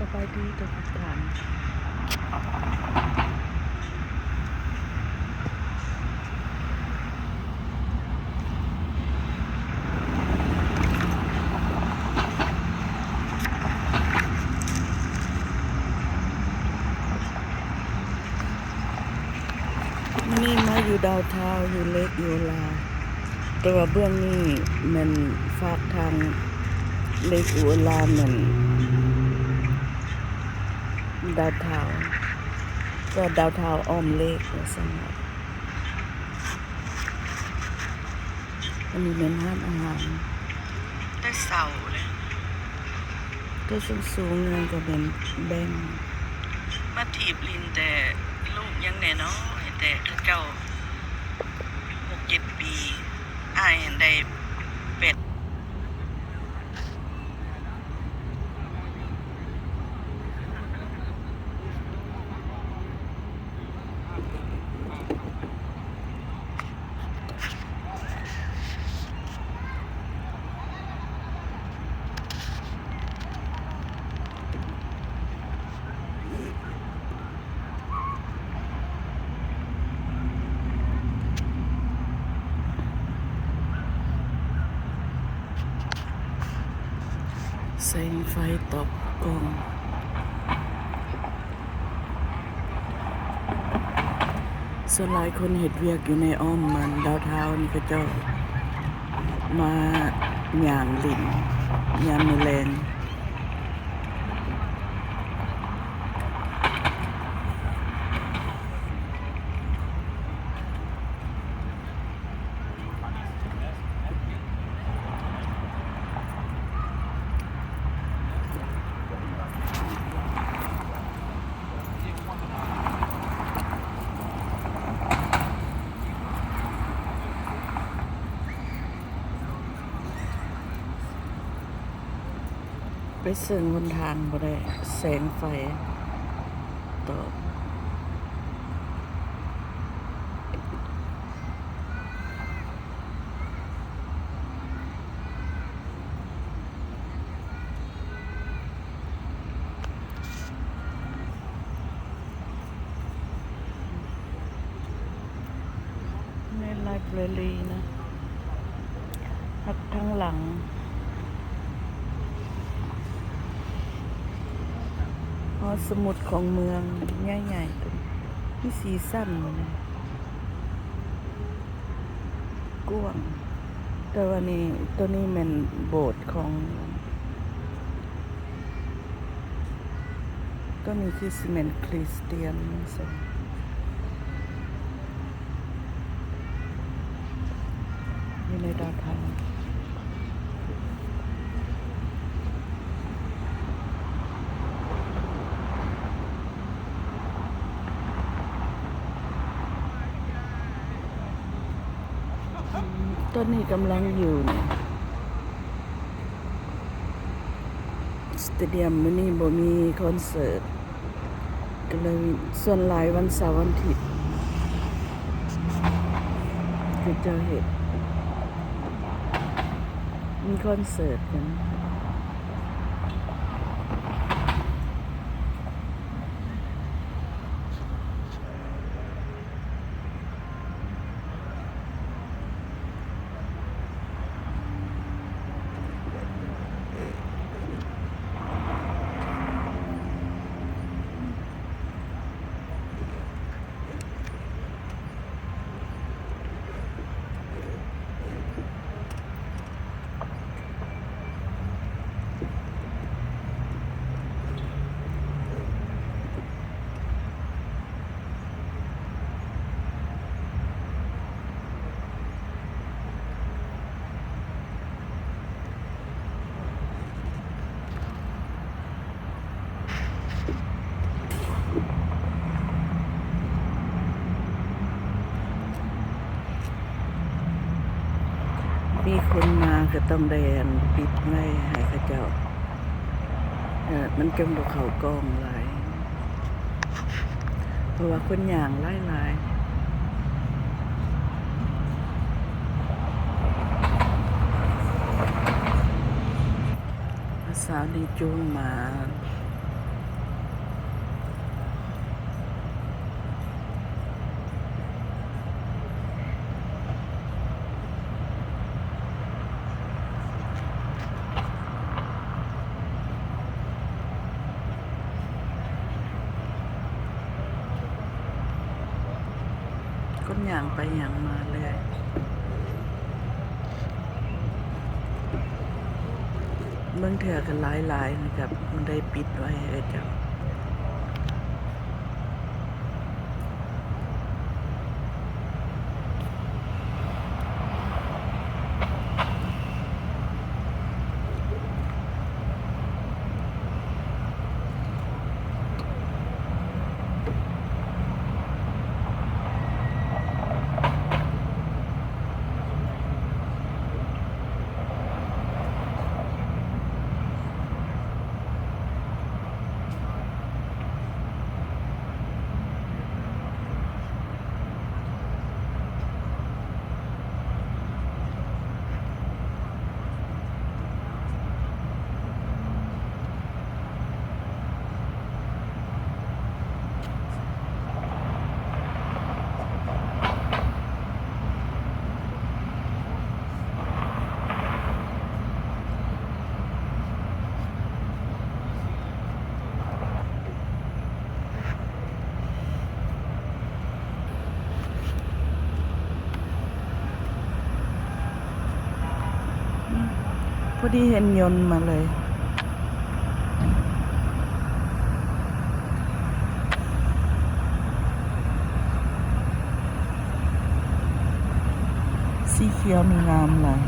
ສະບາຍດີທຸກທ່ານ. ມື້ນີ້ມາຢູ່ດາວທາວ ຢູ່ເລກອີໂອລາ ແຕ່ວ່າເບື້ອງນີ້ແມ່ນຟາກທາງເລກອີໂອລາ ແມ່ນດາວທາວ ກໍດາວທາວອ້ອມເລກວ່າຊັ້ນເນາະ. ອັນນີ້ແມ່ນຮ້ານອາຫານ ແຕ່ເຊົ້າເລີຍ ແຕ່ສູງໆ ນັ້ນກໍແມ່ນແບັງ ມາຖີບຫຼິ້ນແຕ່ລູກຍັງນ້ອຍໆ ແຕ່ເຂົາເຈົ້າຫົກເຈັດປີ ອ້າຍຫັ້ນໄດ້ແປດ ແສງໄຟຕອບກ້ອງ. ສ່ວນຫຼາຍຄົນເຮັດວຽກຢູ່ໃນອ້ອມມັນດາວທາວນີ້ ເຂົາເຈົ້າມາຍ່າງຫຼິ້ນຍາມມື້ແລງ. ໄປເຊິ່ງຫົນທາງບໍ່ໄດ້ ແສງໄຟຕອບ. ໃນໄລບຣາຣີນະ ຮັກທາງຫຼັງ ຫໍສະໝຸດຂອງເມືອງໃຫຍ່ໆ ໂຕນີ້ມີສີ່ຊັ້ນ ກວ້າງ ແຕ່ວ່ານີ້ ໂຕນີ້ແມ່ນໂບດຂອງ ໂຕນີ້ຄືຊິແມ່ນຄຣິສຕຽນ ຢູ່ໃນດາວທາວ. ຕອນນີ້ກຳລັງຢູ່ສະເຕດຽມ ມື້ນີ້ບໍ່ມີຄອນເສີດ ກໍເລີຍ ສ່ວນຫຼາຍວັນເສົາວັນອາທິດ ເຂົາເຈົ້າເຮັດ ມີຄອນເສີດກັນ. ມີຄົນມາກໍຕ້ອງໄດ້ອັນປິດໄວ້ໃຫ້ເຂົາເຈົ້າ ເອີ ມັນຈັ່ງບໍ່ເຂົ້າກ້ອງຫຼາຍ ເພາະວ່າຄົນຍ່າງຫຼາຍໆ. ສາວນີ້ຈູງໝາ ຍ່າງໄປຍ່າງມາເລື້ອຍ. ບາງເທື່ອກໍຫຼາຍໆ ນີ້ກໍບໍ່ໄດ້ປິດໄວ້ເດີເຈົ້າ. ພໍດີເຫັນຍົນມາເລີຍ. ສີຂຽວນີ້ງາມຫຼາຍ.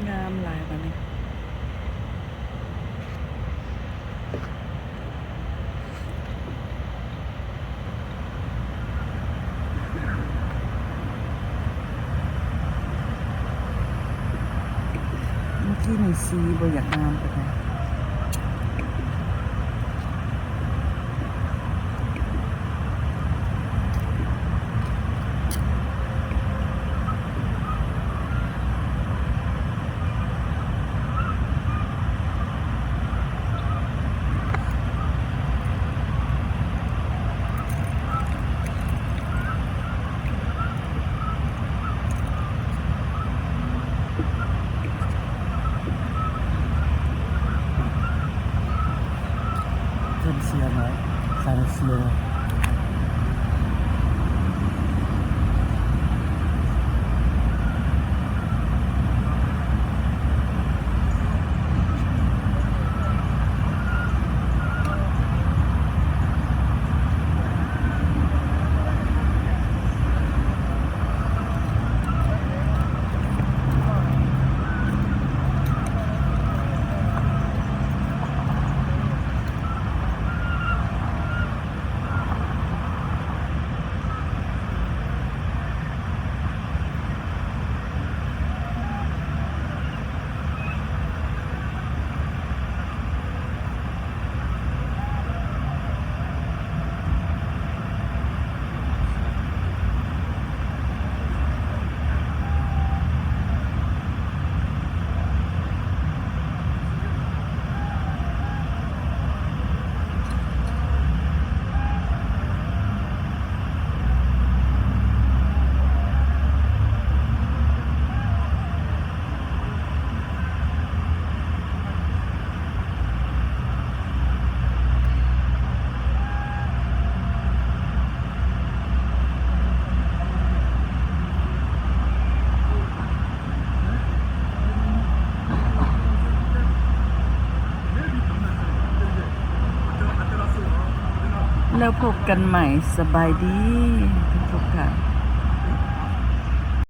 ງາມຫຼາຍບາດນີ້. ເມື່ອກີ້ນີ້ສີບໍ່ຢາກງາມປານໃດ. ເພິ່ນເຊື່ອເນາະ ສັງເຊື່ອ. ແລ້ວພົບກັນໃໝ່. ສະບາຍດີ.